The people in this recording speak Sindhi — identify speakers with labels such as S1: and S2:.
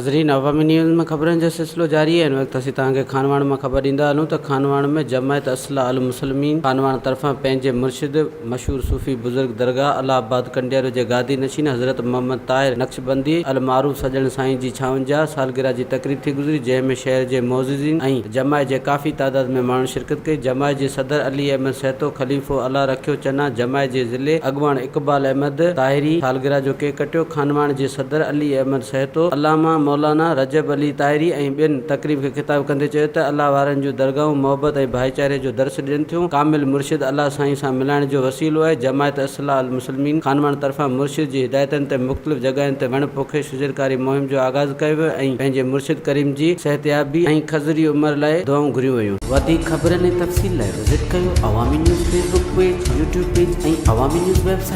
S1: ناظرين عوامي نيوز ۾ خبرن جو سلسلو جاري آهي هن وقت اسين توهان کي خانواهڻ مان خبر ڏيندا هلون ته خانواهڻ ۾ جماعت اصلاح المسلمين خانواهڻ طرفان پنهنجي مرشد مشهور صوفي بزرگ درگاهه الله آباد ڪنڊيارو جي گادي نشين حضرت محمد طاهر نقشبندي المعروف سڄڻ سائين جي ڇاونجاهه سالگرهه جي تقريب ٿي گذري جنهن ۾ شهر جي معززين ۽ جماعت جي ڪافي تعداد ۾ ماڻهن شرڪت ڪئي جماعت جي صدر علي احمد سهتو خليفو الله رکيو چنا جماعت جي ضلعي اڳواڻ اقبال احمد طاهري سالگرهه جو ڪيڪ ڪٽيو خانواهڻ جي صدر علي احمد سهتو، علامه مولانا رجب علي طاهري ۽ ٻين تقريب کي خطاب ڪندي چيو ته الله وارن جون درگاهون محبت ۽ ڀائيچاري جو درس ڏين ٿيون، ڪامل مرشد الله سائين سان ملائڻ جو وسيلو آهي، جماعت اصلاح المسلمين خانواهڻ طرفان مرشد جي هدايتن تي مختلف جڳهين تي وڻ پوکي شجرڪاري مهم جو آغاز ڪيو ويو ۽ پنهنجي مرشد ڪريم جي صحتيابي ۽ خضري عمر لاء دعائون گهريون ويون. وڌيڪ خبرن ۽ تفصيل لاء وزٽ ڪيو Awami news Facebook page, YouTube page ۽ Awami news website.